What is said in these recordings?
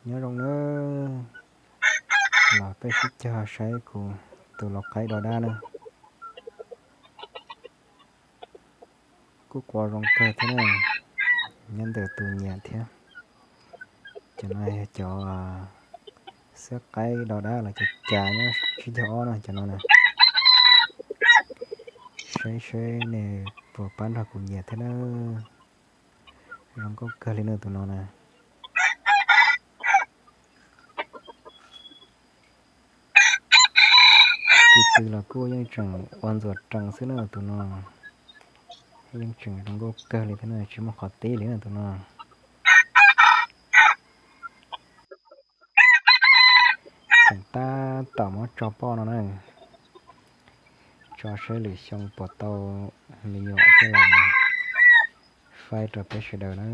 Nyob zoo nawb, los peb sib cog saib kuv tus lau qaib do dab na. Kuj qua zoo kawg thiab na, nyob ntawm tus nyiam thiab. Cov no yog cov xiab qaib do dab los cov cav nyob sib cog ob no, cov no na. Saib saib nej puas pab nrog kuv nyiam thiab na. Zoo nkauj kawg li na tus no na. Kwv tw los kuj yeej tseem ua ntxuav rees xwb na tus no. Yeej tseem zoo nkauj kawg li thiab na, tsis muaj qhov tib li na tus no. Tseem tab tom muab tso poj no na. Tso saib lwm xyoo puas tau me nyuam coj los faib rau peb sawv daws na.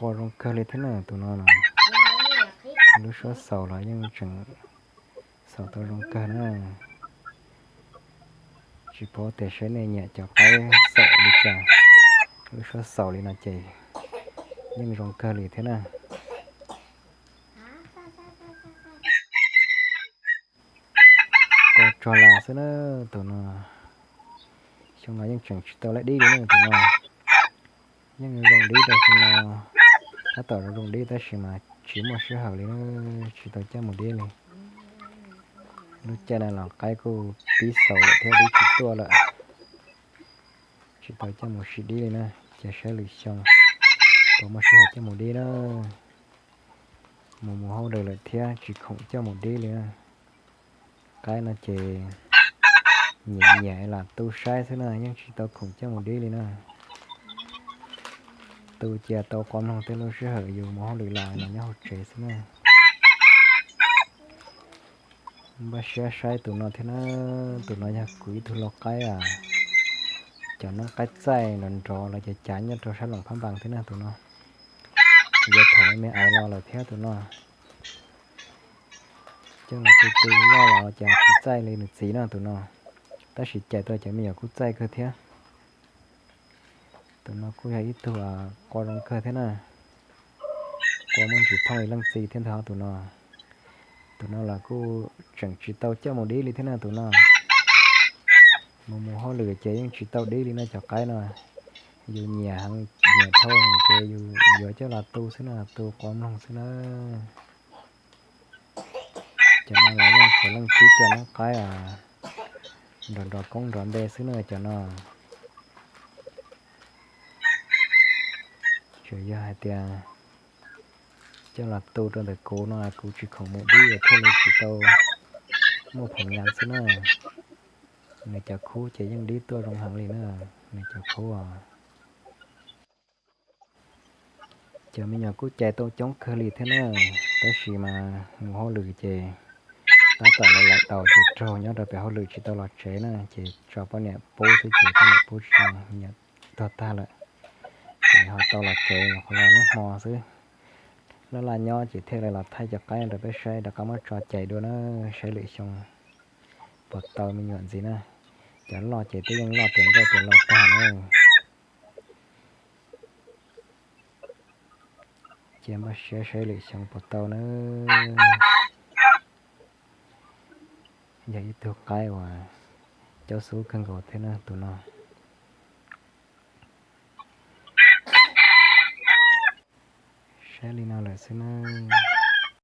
Qua zoo kawg li thiab na tus no. Lub suab xaus los yeej tseem xaus tau zoo kawg na. Tsis paub tias saib nej nyiam cov qaib xaum li cas, lub suab xaus li no ces yeej zoo kawg li thiab na. Qua tso las xwb na tus no. Xyoo no yeej tseem tsis tau laib dib li na tus no. Yeej zoo dib rau xyoo no, tab tom zoo zoo dib tab sis mas tsis muaj sij hawm li na, tsis tau coj mus dib li. Lub caij no los qaib kuj pib xaus lawm thiab dib tsis tuaj lawm. Tsis tau coj mus sim dib li na, ces saib lwm xyoo puas muaj sij hawm coj mus dib na. Mus mus hauj lwm lawm thiab tsis khoom coj mus dib li na. Qaib no ces nyiam nyiam lam tu saib xwb na, yeej tsis tau khoom coj mus dib li na. Tu cia tau quas mloog tej lub sij hawm yus mus hauj lwm los los nyob hauv tsev xwb na. Npaj siab saib tus no thiab na, tus no yog kuv ib tug lau qaib a. Cov noob qaib txaij nrov nrov los ces cav nyob rau sab Loos Phab Npas thiab na tus no. Yuav thaum me me aiv los lawm thiab tus no. Coj los tu tu loj los cas tsis txaij li nws txiv no tus no, tab sis cais tau cov me nyuam kuj txaij kawg thiab. Tus no kuj yog ib tug qua zoo kawg thiab na, qua muaj ntsis thooj li leej txiv thiab ntag tus no. Tus no los kuj tseem tsis tau coj mus dib li thiab na tus no. Mus mus hauj lwm ces yeej tsis tau dib li na cov qaib no. Yus nyiam heev nyiam dhau ces yus yuav coj los tu xwb na, tu qua mloog xwb na. Cov no los yeej tsuas leej tib cov noob qaib nrov nrov koob nrov npe xwb na cov no. Tsuas yog hais tias coj los tu rau ntawm kuv no kuv tsis khoom mus dib thiaj li tsis tau muaj phoom nyas xwb na. Nws cov khub ces yeej dib tuaj zoo heev li na, nws cov khub os. Cov me nyuam kuj cais tau coob kawg li thiab na, tab sis mas mus hauj lwm ces tab tom lawv lawv daus ces raug nyob rau pem hauj lwm tsis tau los tsev na, ces tso poj niam pub xwb ces poj niam pub tsis zoo, me nyuam tuag tag lawm. Ces ho tau los tsev qhov no hnub hmo xwb. Laj laj nyob ces thiaj li los thaij cov qaib rau peb saib rov qab muab tso cais dua na, saib lwm xyoo puas tau me nyuam ntxiv na. Cov loj ces twb yeej loj tiav nkauj tiav laus tag na. Cia npaj siab saib lwm xyoo puas tau na. Yog ib tug qaib uas caub xub kawg nkaus thiab na tus no. Saib li no lawm xwb na.